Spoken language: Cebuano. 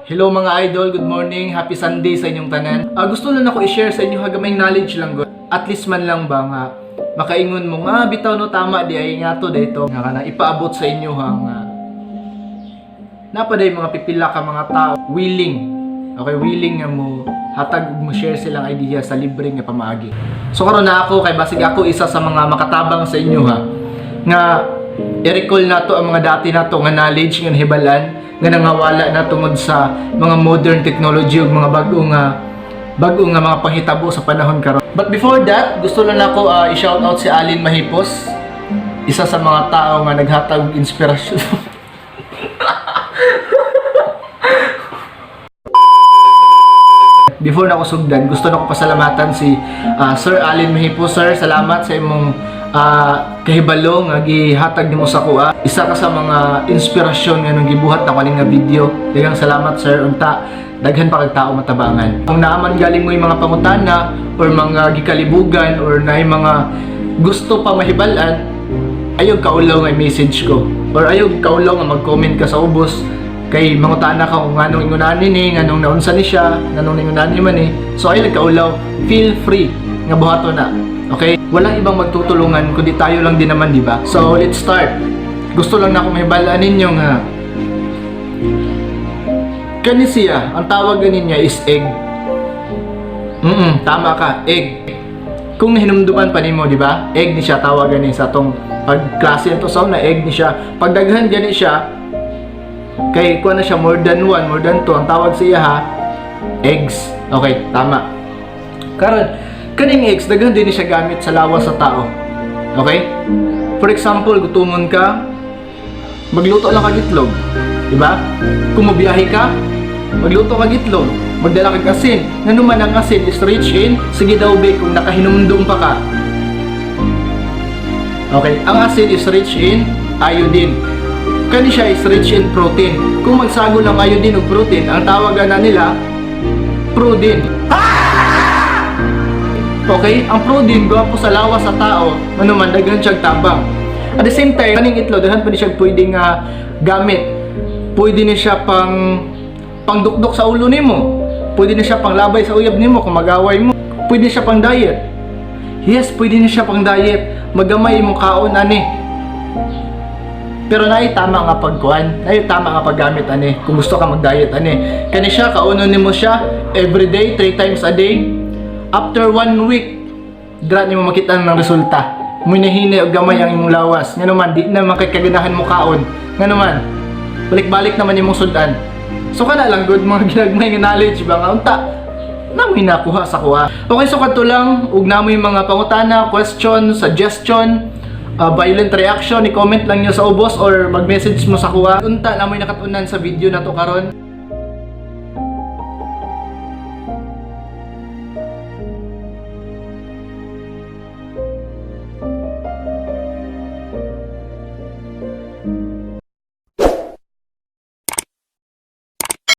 Hello mga idol, good morning, happy Sunday sa inyong tanan. Gusto lang ako i-share sa inyo hagamay knowledge lang gud. At least man lang ba nga makaingon mo nga bitaw no, tama di ay nga to dito nga kanang ipaabot sa inyo ha, nga napaday mga pipila ka mga tao willing, okay, willing nga mo hatag ug mo share silang idea sa libre nga pamaagi. So karon na ako kay basig ako isa sa mga makatabang sa inyo ha, nga i-recall nato ang mga dati nato nga knowledge nga nahibalan nga nangawala na tungod sa mga modern technology ug mga bago nga mga panghitabo sa panahon karon. But before that, gusto lang nako i-shout out si Alin Mahipos, isa sa mga tao nga naghatag og inspirasyon. Before na ako sugdan, gusto na ko pasalamatan si Sir Alin Mahipos. Sir, salamat sa imong kahibalo nga gihatag nimo sa kuha. Isa ka sa mga inspirasyon nga nung gibuhat na kaning nga video. Daghang salamat, sir. Unta daghan pa kag tao matabangan. Kung naaman galing mo yung mga pangutana or mga gikalibugan or naay mga gusto pa mahibal-an, ayaw kaulaw nga message ko or ayaw kaulaw nga mag-comment ka sa ubos kay mangutana ka kung nganong ingunani ni, nganong naunsa ni siya, nganong ingunani man ni. So ayaw kaulaw, feel free nga buhaton na. Okay? Walang ibang magtutulungan kundi tayo lang din naman, di ba? So let's start. Gusto lang na akong mahibal-an ninyo nga kani siya, ang tawag ganin niya is egg. Tama ka, egg. Kung nahinumduman pa nimo, di ba? Egg ni siya tawag gani sa atong pagklase ato sa una, egg ni siya. Pagdaghan gani siya, kay kuha na siya more than one, more than two, ang tawag siya ha, eggs. Okay, tama. Karon, kaning eggs, daghan din ni siya gamit sa lawas sa tao. Okay? For example, gutumon ka, magluto lang kag itlog. Di ba? Kung mobiyahe ka, magluto kag itlog, magdala kag asin. Ngano man ang asin is rich in, sige daw be, kung nakahinumdum pa ka. Okay, ang asin is rich in iodine. Kani siya is rich in protein. Kung magsago ng iodine ug protein, ang tawagan na nila protein. Okay, ang protein gwapo sa lawas sa tao, ano man daghan siyang tabang. At the same time, kaning itlog daghan pa ni siya pwedeng gamit. Pwede ni siya pang pangdukdok sa ulo nimo. Pwede ni siya panglabay sa uyab nimo kung mag-away mo. Pwede siya pang diet. Yes, pwede ni siya pang diet. Magamay imong kaon ani. Pero naay tama nga pagkuan, naay tama nga paggamit ani kung gusto ka mag-diet ani. Kani siya kaunon nimo siya every day, 3 times a day. After one week, dira nimo makita ng resulta. Muhinay og gamay ang imong lawas. Ngano man di na man kay kaganahan mo kaon. Ngano man balik-balik naman imong sudan. So kana lang good mga ginagmay nga knowledge ba nga unta namoy nakuha sa kuha. Okay, so kadto lang ug namoy mga pangutana, question, suggestion, violent reaction, i-comment lang nyo sa ubos or mag-message mo sa kuha. Unta namoy nakatunan sa video na to karon.